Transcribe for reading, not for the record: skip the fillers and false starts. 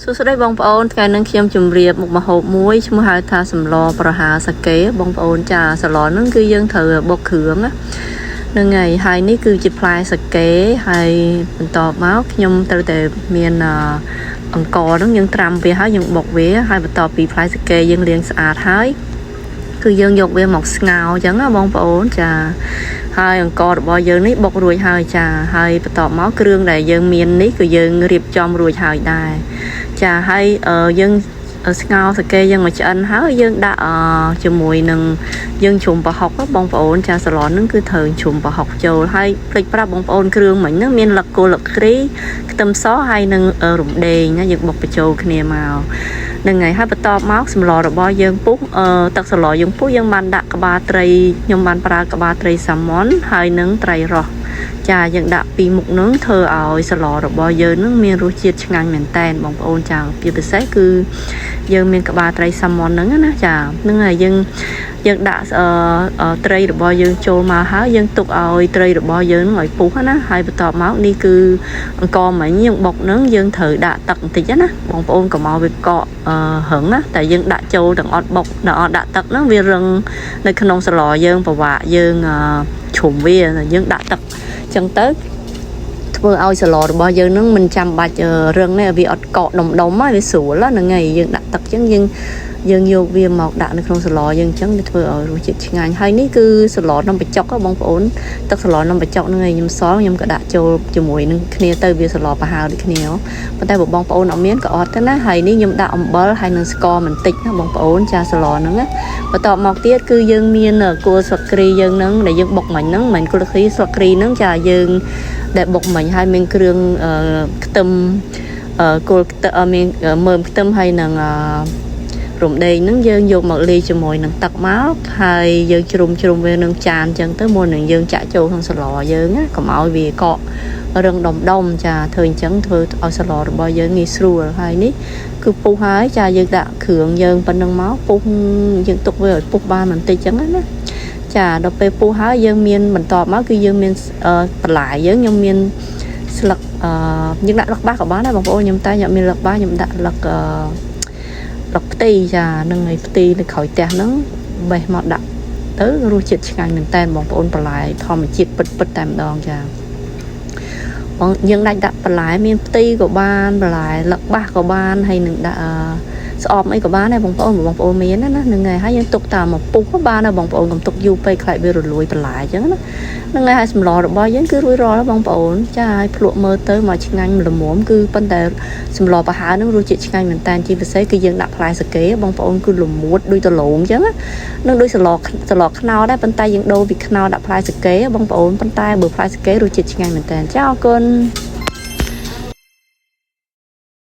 សួស្តីបងប្អូនថ្ងៃនេះខ្ញុំជម្រាបមុខម្ហូបមួយឈ្មោះហៅថាសម្លប្រហើរសាកេបងប្អូនចាសម្លហ្នឹងគឺយើងត្រូវបុកគ្រឿងណាហ្នឹងហើយហើយនេះគឺជាផ្លែសាកេហើយបន្តមកខ្ញុំត្រូវតែមានអង្ករហ្នឹងយើងត្រាំវាហើយយើងបុកវាហើយបន្ទាប់ពីផ្លែសាកេយើងលាងស្អាតហើយគឺយើងយកវាមកស្ងោរអញ្ចឹងណាបងប្អូនចាហើយអង្កររបស់យើងនេះបុករួចហើយចាហើយបន្ទាប់មកគ្រឿងដែលយើងមាននេះគឺយើងរៀបចំរួចហើយដែរចាហើយយើងស្ងោរសាកេយើងមកឆ្អិនហើយយើងដាក់ជាមួយនឹងយើងជ្រុំប្រហុកបងប្អូនចាសម្លហ្នឹងគឺត្រូវជ្រុំប្រហុកចូលហើយភ្លេចប្រាប់បងប្អូនគ្រឿងមិញហ្នឹងមានលឹកគល់លឹកគ្រីខ្ទឹមសហើយនឹងរំដេងណាយើងបុកបញ្ចូលគ្នាមកហ្នឹងហើយហើយបន្ទាប់មកសម្លរបស់យើងពុះទឹកសម្លយើងពុះយើងបានដាក់ក្បាលត្រីខ្ញុំបានប្រើក្បាលត្រីសាម៉ុនហើយនឹងត្រីរ៉ស់ចាយើងដាក់ពីរមុខនឹងធ្វើឲ្យសម្លរបស់យើងនឹងមានរសជាតិឆ្ងាញ់មែនតែនបងប្អូនចាជាពិសេសគឺយើងមានក្បាលត្រីសាម៉ុនហ្នឹងណាចាហ្នឹងហើយយើងយើងដាក់ត្រីរបស់យើងចូលមកហើយយើងទុកឲ្យត្រីរបស់យើងនឹងឲ្យពុះណាហើយបន្ទាប់មកនេះគឺអង្ករមិញយើងបុកហ្នឹងយើងត្រូវដាក់ទឹកបន្តិចណាបងប្អូនកុំឲ្យវាកករឹងណាតែយើងដាក់ចូលទាំងអត់បុកដល់អត់ដាក់ទឹកហ្នឹងវារឹងនៅក្នុងសម្លយើងពិបាកយើងជ្រុំវាយើងដាក់ទឹកចឹងទៅធ្វើឲ្យសម្លរបស់យើងនឹងមិនចាំបាច់រឹងទេវាអត់កកដុំដុំហើយវាស្រួលហ្នឹងហើយយើងដាក់ទឹកចឹងយើងយើងយកវាមកដាក់នៅក្នុងសម្លយើងអញ្ចឹងវាធ្វើឲ្យរសជាតិឆ្ងាញ់ហើយនេះគឺសម្លនំបញ្ចុកបងប្អូនទឹកសម្លនំបញ្ចុកហ្នឹងឯងខ្ញុំសល់ខ្ញុំក៏ដាក់ចូលជាមួយនឹងគ្នាទៅវាសម្លប្រហើរដូចគ្នាប៉ុន្តែបើបងប្អូនអត់មានក៏អត់ទៅណាហើយនេះខ្ញុំដាក់អំបិលហើយនឹងស្ករបន្តិចណាបងប្អូនចាសម្លហ្នឹងណាបន្ទាប់មកទៀតគឺយើងមានគល់ស្លឹកគ្រីយើងហ្នឹងដែលយើងបុកមិញហ្នឹងមិនគល់គ្រីស្លឹកគ្រីហ្នឹងចាយើងដែលបុកមិញហើយមានគ្រឿងខ្ទឹមគល់ខ្ទឹមមានមើមខ្ទឹមហើយនឹងរំដេងហ្នឹងយើងយកមកលាយជាមួយនឹងទឹកមកហើយយើងជ្រុំជ្រុំវានឹងចានអញ្ចឹងទៅមុននឹងយើងចាក់ចូលក្នុងសម្លយើងណាកុំឲ្យវាកករឹងដុំដុំចាធ្វើអញ្ចឹងធ្វើឲ្យសម្លរបស់យើងងាយស្រួលហើយនេះគឺពុះហើយចាយើងដាក់គ្រឿងយើងប៉ុណ្្នឹងមកពុះយើងទុកវាឲ្យពុះបានបន្តិចអញ្ចឹងណាចាដល់ពេលពុះហើយយើងមានបន្ទាប់មកគឺយើងមានបន្លែយើងខ្ញុំមានស្លឹកអឺយើងដាក់លឹកបាសក៏បានដែរបងប្អូនខ្ញុំតែខ្ញុំមានលឹកបាសខ្ញុំដាក់លឹកអឺលឹកផ្ទៃចានឹងឯផ្ទៃនៅក្រោយផ្ទះហ្នឹងបេះមកដាក់ទៅរសជាតិឆ្ងាញ់មែនតើបងប្អូនបន្លែធម្មជាតិពិតពិតតែម្ដងចាបងយើងដាច់ដាក់បន្លែមានផ្ទៃក៏បានបន្លែលឹកបាសក៏បានហើយនឹងដាក់ស្អប់អីក៏បានដែរបងប្អូនបងប្អូនមានណាហ្នឹងហើយហើយយើងទុកតាមមកពុះក៏បានដែរបងប្អូនកុំទុកយូរពេកខ្លាចវារលួយបន្លែអញ្ចឹងណាហ្នឹងហើយហើយសម្លរបស់យើងគឺរួចរាល់ហើយបងប្អូនចាហើយភ្លក់មើលទៅមកឆ្ងាញ់ល្មមគឺប៉ុន្តែសម្លប្រហើរហ្នឹងរសជាតិឆ្ងាញ់មែនតើជាពិសេសគឺយើងដាក់ផ្លែសាកេបងប្អូនគឺល្មួតដូចដលងអញ្ចឹងណានឹងដូចសម្លសម្លខ្នុរដែរប៉ុន្តែយើងដូរពីខ្នុរដាក់ផ្លែសាកេបងប្អូនប៉ុន្តែបើផ្លែសាកេរសជាតិឆ្ងាញ់មែនតើចាអរគុណ។